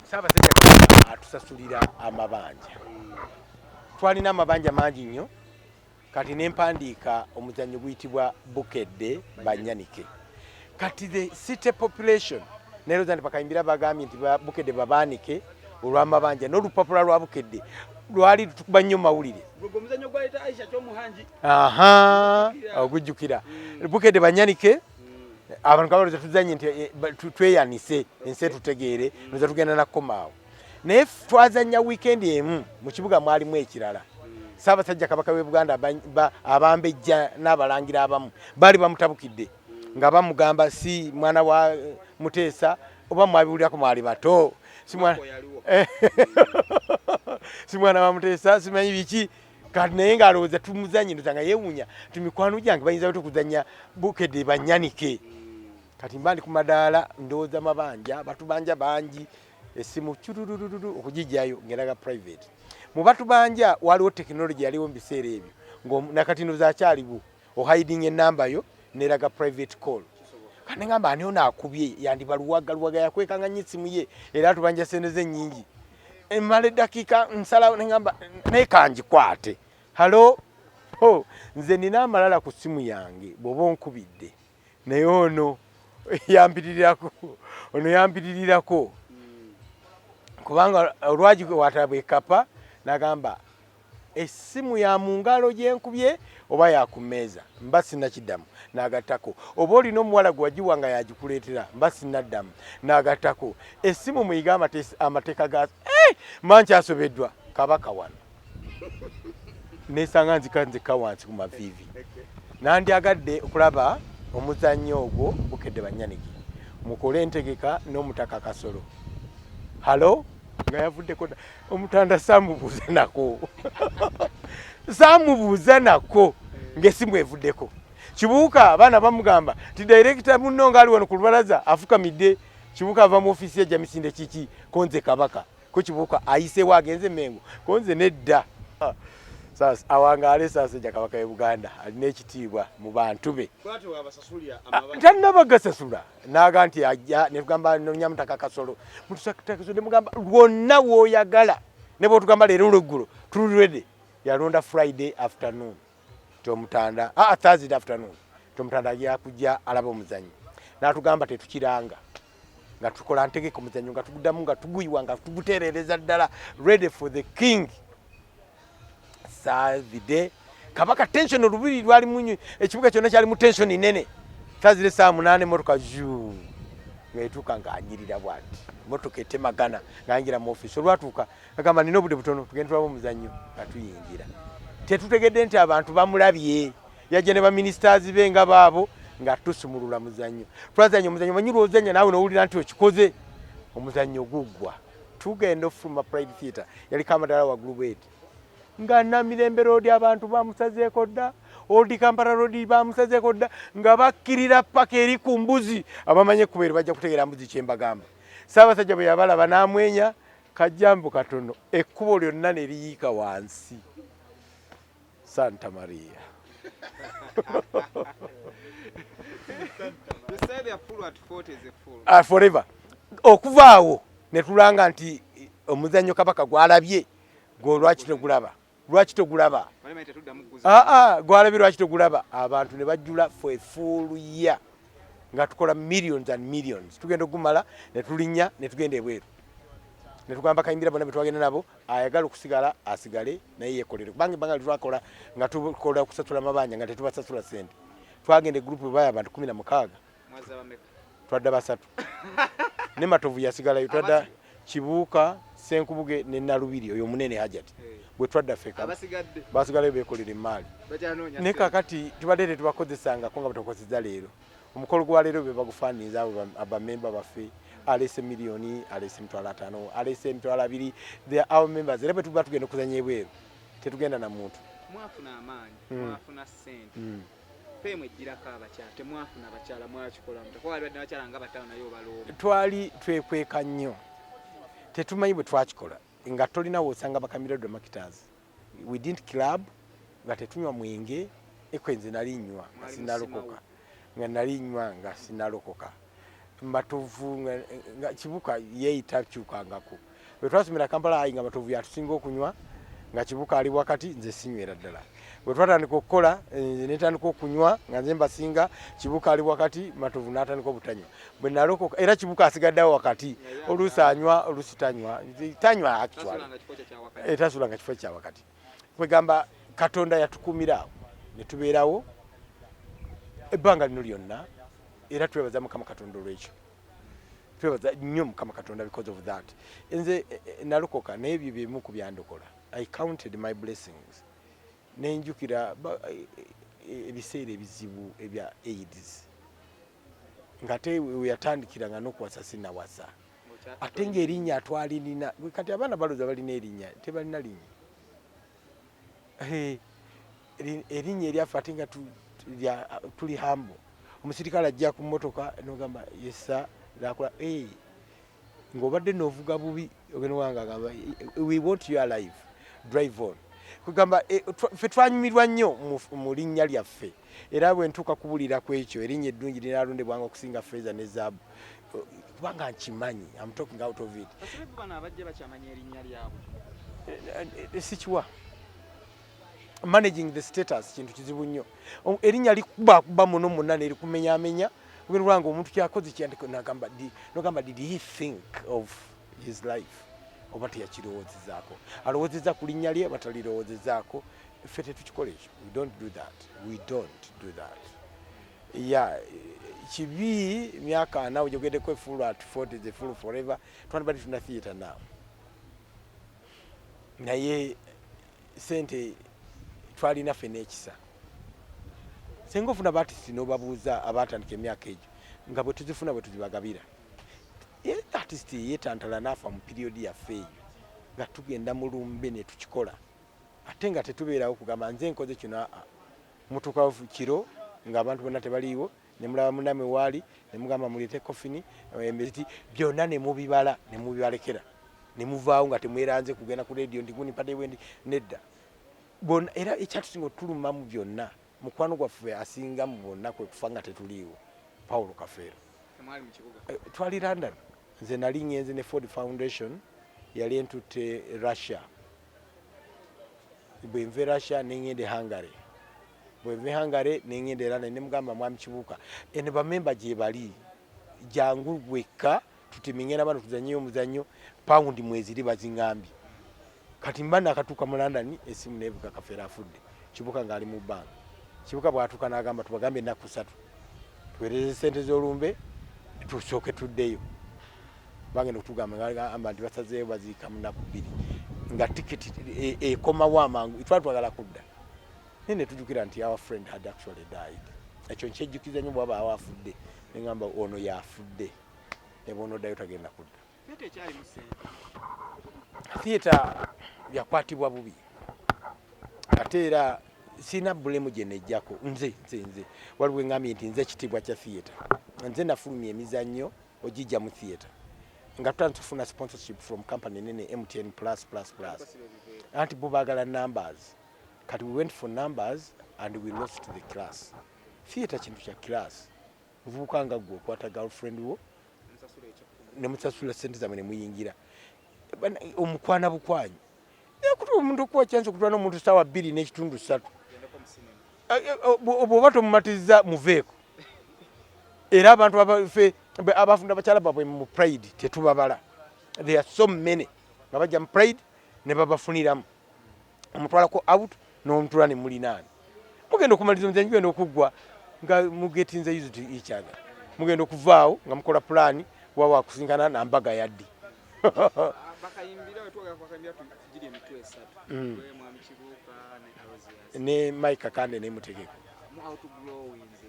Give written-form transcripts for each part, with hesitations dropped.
Ssaabasajja Kabaka atusasulira amabanja. Twalina amabanja mangi nnyo, kati ne mpandiika omuzannyo guyitibwa Bukedde Banyanike. Kati the city population nerowooza nti Bakayimbira bagambye nti Bukedde babaanike olw'amabanja, n'olupapula lwa Bukedde lwali lutukuba nnyo mawulire. Aha, ogujjukira Bukedde Banyanike. Abantu kabalooza tuzanye nti tweyanise ensi etutegeere, noza tugenda nakukomaawo. Naye twazanya weekend emu mu kibuga mwalimu ekirala. Ssaabasajja Kabaka w'e Buganda abambejja n'abalangira abamu baali bamutabukidde nga bamugamba si mwana wa Muteesa, oba mwabiwulirako mwali bato, si mwana wa Muteesa, simanyi biki. Kati naye ng'alowooza tumuzanye, ndoza nga yeewuunya nti mikwano gyange bayinza batya okuzannya Bukedde Banyanike. Kati mba ndi ku madaala ndowooza mabanja, batubanja bangi, essimu cururururu okugijjayo ng'eraga private. Mu batubanja waliwo tekinologi yaliwo mu biseera ebyo, nakati ndowooza akyaliwo, ohiding ennamba yo n'eraga private call. Kati ngamba ani ono akubye, yandiba Luwaga, Luwaga yakwekanga nnyo essimu ye era atubanja ssente ze nnyingi. Emala eddakiika nsalawo ne ngamba naye kangikwate. Halo, ho, nze nina amalala ku ssimu yange bw'oba onkubidde, naye ono yampitirirako, ono yampitirirako kubanga olwagikwata bwekapa n'agamba essimu ya mu ngalo gye nkubye oba ya ku mmeeza, mba sinnakiddamu. N'agattako oba olina omuwala gwe wagiwa nga yagikuleetera, mba sinnaddamu. N'agattako essimu muyige amateeka ga mba nkyasobeddwa. Kabaka wano nesanga nzika nzika wansi ku maviivi. Nandyagadde okulaba omuzannyo ogwo Bukedde Banyanike, mukole entegeka n'Omutaka Kasolo. Halo, nga yavuddeko Omutanda, saamubuuza nako, saamubuuza nako ng'essimu evuddeko. Kibuuka abaana bamugamba nti dayirekita munno ng'ali wano ku lubalaza afukamidde. Kibuuka ava mu ofiisi ya Jamisinde kiki konze Kabaka ko Kibuuka ayiseewo agenze Mengo konze nedda. Awangaale Ssaabasajja Kabaka w'e Buganda, alina ekitiibwa mu bantu be. Tannabagasasula n'aga nti ajja, ne tugamba Nyamutaka Kasolo, Mutusaka Kasolo, ne mugamba lwonna w'oyagala, ne bw'otugamba leero olweggulo tuli ready. Yalonda Friday afternoon Tomutanda, Thursday afternoon Tomutanda ajja kujja alaba omuzannyo. N'atugamba tetukiranga nga tukola ntegeka omuzannyo nga tuguddamu nga tuguyiwa nga tugutereereza ddala ready for the king. Saturday Kabaka tension, olubiri lwali munyu, ekibuga kyonna kyali mu tension nene. Thursday saa 8 emotoka zu ng'etuuka ng'anyirira bw'ati, emotoka etemagana ng'ayingira mu ofiisi. Olwatuuka agamba nina obudde butono, tugende tulabe omuzannyo. Nga tuyingira tetutegedde nti abantu bamulabye, yajja ne baministers be nga baabo nga tusumulula muzannyo. Twazanya omuzannyo, manyi lwozanya naawe nowulira nti okikoze. Omuzannyo guggwa, tugenda ofuluma Pride Theatre, yaliko amadaala waggulu bweti, nga Namirembe Road abantu bamusazeeko dda, Old Kampala Road bamusazeeko dda, nga bakkirira paka eri ku mbuzi. Abamanye ekkubo bajja kutegeera mbuzi kyembagamba. Ssaabasajja bwe yabalaba n'amwenya kajjambo katono, ekkubo lyonna ne liyiika wansi. Santa Maria. You say the fool at 40 is a fool. Forever. Okuva awo ne tulanga nti omuzannyo Kabaka gwalabye gwe lwaki togulaba, lwaki togulaba? Aa, gwalabye, lwaki togulaba? Abantu ne bajjula for a full year nga tukola millions and millions. Tugenda okugumala ne tulinnya ne tugenda ebweru ne tugamba Kayimbira bonna be twagenda nabo, ayagala okusigala asigale naye yekolere, kubanga ebbanga lyetwakola nga tukola okusasula amabanja nga tetubasasula sente. Twagenda egurupu bwe abantu 16, twadda basatu ne Matovu yasigalayo. Twadda Kibuuka, Senkubuge ne Nalubiri oyo omunene Hajati. Bwe twadda ffeka basigalayo bekolera emaali. Naye kakati tubadde tetubakozesangako nga bwetukozesa leero. Omukolo gwa leero be bagufaaniriza abo abamemba baffe, aleese miliyoni, aleese 50,000, aleese 20,000. They are our members. Era bwe tuba tugenda okuzanya ebweru tetugenda na muntu. Mwafuna amaanyi, mwafuna ssente, fame ejjirako abakyala. Temwafuna bakyala, mwakikola mutya? Kuba wali badde abakyala nga bataano naye obalooba. Twali twekweka nnyo, tetumanyi bwe twakikola nga tolina woosanga bakamira marketers. We didn't club, nga tetunywa mwenge. Ekwenze nali nywa nga sinalokoka, nga nali nywa nga sinalokoka. Matovu nga Kibuka yeeyita kyukangako. Bwe twasomera Kampala High nga Matovu yatusinga okunywa, nga Kibuka ali wakati, nze sinywera ddala. Bwe twatandika okukola, nze netandika okunywa nga nze mbasinga, Kibuka ali wakati, Matovu n'atandika obutanywa. Bwe nalokoka era Kibuka asigaddeawo wakati, oluusi anywa oluusi tanywa, tanywa actually. Tasulanga kifo kya wakati. Kwegamba Katonda yatukuumira awo ne tubeerawo ebbanga lino lyonna, era twebaza Mukama Katonda olw'ekyo. Twebaza nnyo Mukama Katonda because of that. Nze nalokoka naye ebyo byemu ku byandokola. I counted my blessings. Nenjukira ebiseera ebizibu ebya AIDS. Ngate we yatandikira nga n'okuwasa sinnawasa. Ate ng'erinnya twalirina. Kati abaana balowooza balina erinnya, tebalina linnya. Erinnya eryaffe ate nga tuli humble. Omusirikale ajja ku mmotoka n'ogamba yesa nakola ng'obadde n'ovuga bubi ogenda wange agamba we want you alive, drive on. Kugamba ffe twanyumirwa nnyo mu linnya lyaffe, era bwe ntuuka kubulira ku ekyo erinnya eddungi linaalondebwanga okusinga ffeeza ne zaabu, kubanga nkimanyi, I'm talking out of it. Sikiwa managing the status kintu kizibu nnyo. Erinnya likubakuba muno munna nerikumenyamenya, ogenda olaba omuntu kyakoze kyandiko nagamba did he think of his life oba teyakirowoozezaako, alowoozeza ku linnya lye oba talirowoozezaako. Ffe tetukikola ekyo, we don't do that, we don't do that. Ya kibi myaka 40 ojogeddeko, a fool at 40 is a fool forever. Twandibadde tuna theatre now, naye sente twalina ffe n'ekisa. Senga ofuna ba artist n'obabuuza abaatandika emyaka egyo nga bwe tuzifuna bwe tuzibagabira, artist yeetantala n'afa mu period yaffe eyo nga tugenda mu lumbe ne tukikola, ate nga tetubeerawo kugamba nze nkoze kino. Aa, mutuukawo kiro ng'abantu bonna tebaliiwo, ne mulaba munnamwe waali ne mugamba muleete coffin, emiti byonna ne mubibala ne mubibalekera ne muvaawo nga temweranze kugenda ku radio nti guni mpadde bwendi nedda bonna. Era ekyatusinga otulumamu byonna, mukwano gwaffe asinga mu bonna kwe kufa nga tetuliiwo, Paulo Kafeero. Twali London, nze nali ngenze ne Ford Foundation yali entutte Russia. Bwe nva e Russia nengenda e Hungary, bwe nva e Hungary nengenda era nemugamba mwami Kibuuka eno bamemba gye bali, jangu wekka tutiminge nabano tuzanyeyo omuzannyo, pawundi mweziri baziŋambye. Kati mba nakatuuka mu London, esimu nevuga, Kafeero afudde. Kibuuka ng'ali mu bbanga. Kibuuka bw'atuuka n'agamba tubagambe ennaku 3 tuweereze sente z'olumbe tusooke tuddeyo. Bagenda okutugamba gamba nti basazeeyo baziika mu nnaku 2 nga tikiti ekomawo amangu. Twali twagala kudda naye ne tujjukira nti our friend had actually died. Ekyo nkyejjukiza nnyo, bwaba awo afudde neŋamba ono yafudde, ne bw'onoddayo tagenda kudda. Theatre yakwatibwa bubi, ate era sirina bulemu gye nejjako. Nze waliwo eŋŋambye nti nze ekitiibwa kya theatre, nze nafulumya emizannyo ogijja mu theatre nga tutandise okufuna sponsorship from company nene MTN plus plus plus, anti bo baagala numbers. Kati we went for numbers and we lost the class. Theatre kintu kya class. Muvubuka nga gwe okwata girlfriend wo ne musasula sente zammwe ne muyingira omukwana bukwanyi naye omuntu okuwa chance okutwala n'omuntu saawa 2 n'ekitundu 3, bw'oba tomumatiza muveeko. Era abantu abafe abafunda bakyala baabwe mu Pride tetubabala. There are so many nga bajja mu Pride ne babafuniramu, omutwalako out n'omutula ne mulinaani, mugenda okumaliriza omuzannyo gugenda okuggwa nga mugetinze used to each other, mugenda okuvaawo nga mukola pulaani wawa kusinkana nambaga yaddi. Bakayimbira wetwogera ku bakayimbira tugiri emitwe esatu. Gwe Mwami Kibuuka ne Aloysius. Ne Mike Kakande ne Mutegeko. Mu outgrowinze.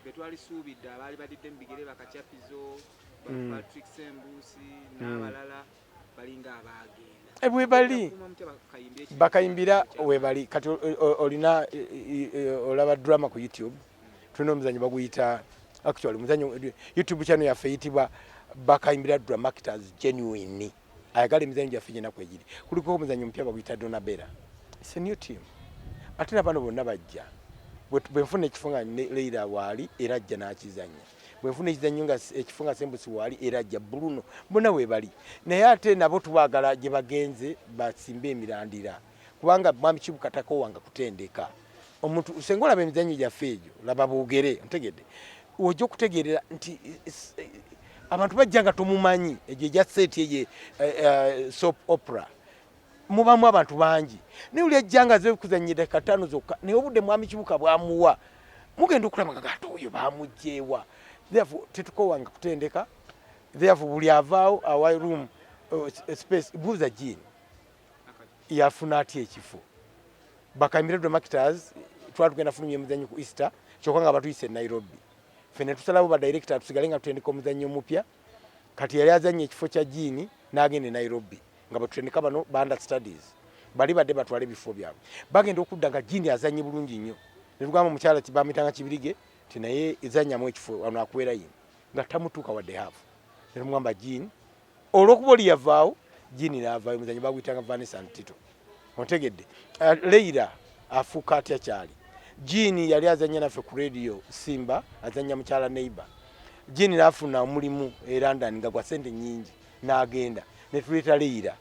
Betwalisuubidde abaali badidde mu bigere, bakacyapizo ba Patrick Sembuusi n'abalala balinga abaagenda. Bwe bali. Kuuma mutya bakayimbira ekintu Bakayimbira webali kati olina olaba drama ku YouTube, tulina omuzanyo baguyita, actually omuzanyo YouTube channel yaffe eyitibwa Bakayimbira Dramactors Genuine. Ayagala emizanyo gyaffe gyenaku egiri kuliko omuzanyo omupya baguyita Donabella. It's a new team. Ate nabano bonna bajja. Bwe nfuna ekifo nga Leira waali era ajja n'akizanya. Bwenfuna ekizannyo nga ekifo nga Sembusi waali, era ajja. Bruno, bonna weebali, naye ate nabo tubaagala gye bagenze basimbe emirandira, kubanga Mwami Kibuka takoowanga kutendeka omuntu. Senga olaba emizannyo gyaffe egyo, laba boogere, ntegedde ojja okutegeerera nti abantu bajja nga tomumanyi. Egyo egya set eyo soap opera mubamu abantu bangi, naye oli ajja nga aze kuzannya eddakiika 5 zokka, naye obudde Mwami Kibuka bwamuwa, mugenda okulaba nga ate oyo bamuggyeewa. Therefore tetukowanga kutendeka. Therefore buli avaawo awa room, space. Buuza Jean yafuna atya ekifo. Bakayimire Dramactors twali tugenda fulumya emizannyo ku Easter, kyokka nga batuyise e Nairobi. Ffe ne tusalawo ba director tusigale nga tutendeka omuzannyo omupya. Kati yali azannya ekifo kya Jean n'agenda e Nairobi nga bwetutendeka bano ba understudies, bali badde batwale ebifo byabwe. Bagenda okudda nga Jean azannye bulungi nnyo, ne tugamba omukyala bamuyitanga Kibirige nti naye ezannyamu ekifo wano akuweera yini, nga tamutuuka wadde half. Ne tumugamba Jean, olw'okuba oli yavaawo, Jean n'avaayo. Omuzannyo baguyitanga Vanessa and Tito, ontegedde? Leira afuuka atya kyali? Jean yali azannya naffe ku Radio Simba, azannya mukyala neighbor. Jean n'afuna omulimu e London nga gwa sente nnyingi, n'agenda, ne tuleeta Leira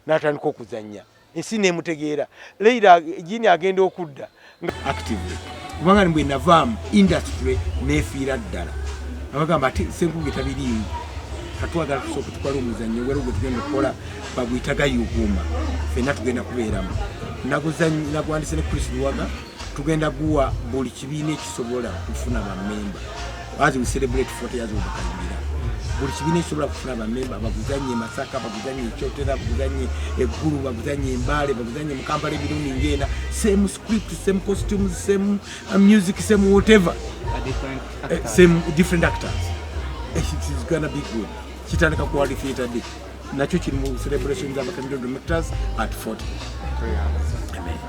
n'atandika okuzannya, ensi nemutegeera Leira. Jean agenda okudda actively, kubanga bwe navaamu industry neefiira ddala. Abagamba ate Senkubuge tabiriimu. Katwagala tusooke tukole omuzannyo wera gwe tugenda okukola, baguyita Gayuguuma, ffenna tugenda kubeeramu. Nagwandise ne Chris Luwaga. Tugenda guwa buli kibiina ekisobola kufuna bamemba as we celebrate 40 years of Bakayimbira. Buli kibiina ekisobola kufuna bamemba baguzanye Masaka, baguzanye Kyotera, baguzanye Eggulu, baguzanye Mbale, baguzanye mu Kampala emirundi ng'ena. Same script, same costumes, same music, same whatever. A different actors. Same different actors. It is gonna be good. Kitandika ku World Theatre Day, nakyo kiri mu celebration z'Abakayimbira Directors at 40. Amen.